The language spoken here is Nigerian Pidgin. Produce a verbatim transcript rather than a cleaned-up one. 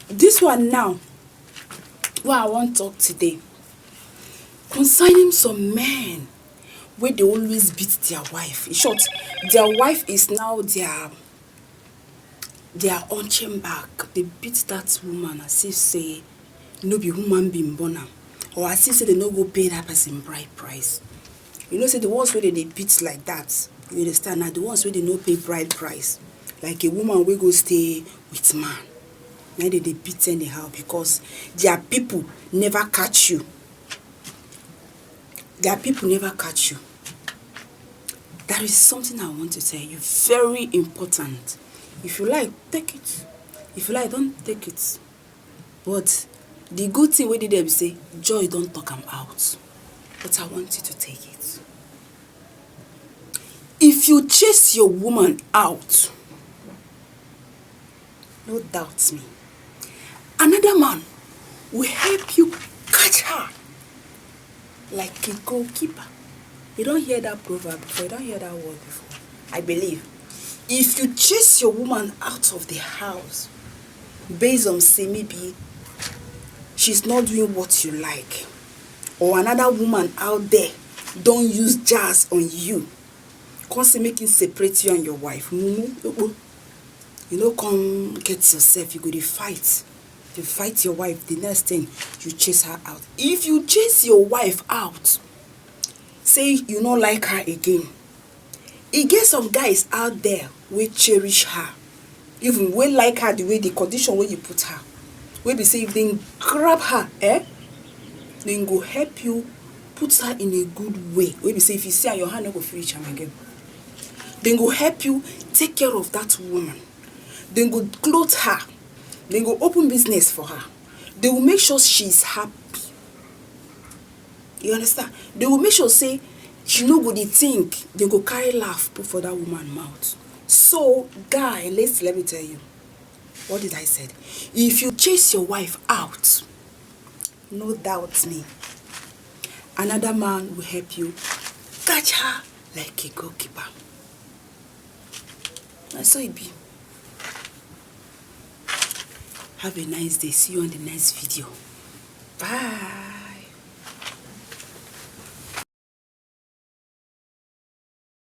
This one now, what I want talk today concerning some men where they always beat their wife. In short, their wife is now their their own chain back. They beat that woman as if say no be human being born am, or as if say they no go pay that person bride price. You know say the ones where they, they beat like that, you understand, now the ones where they no pay bride price, like a woman will go stay with man. Now they, they beat anyhow because their people never catch you. Their people never catch you. There is something I want to tell you, very important. If you like, take it. If you like, don't take it. But the good thing we did there be say joy don't talk am out. But I want you to take it. If you chase your woman out, no doubt me, another man will help you catch her like a goalkeeper. You don't hear that proverb before, you don't hear that word before. I believe if you chase your woman out of the house based on say maybe she's not doing what you like, or another woman out there don't use jazz on you, come say make him separate you and your wife. Mumu, you know, come get yourself, you go to fight. You fight your wife, the next thing, you chase her out. If you chase your wife out, say you no like her again, e get some guys out there wey cherish her, even wey like her the way, the condition wey you put her, wey be say if dem grab her, eh, dem go help you put her in a good way, wey be say if you see her, your hand no go fit reach am again. Dem go help you take care of that woman. Dem go clothe her. Dem go open business for her. Dem go make sure she is happy. You understand? Dem go make sure say she no go dey think. Dem go carry laugh put for that woman mouth. So, guy, let's, let me tell you. What did I said? If you chase your wife out, no doubt me, another man will help you catch her like a goalkeeper. Na so e be. Have a nice day. See you on the next video. Bye.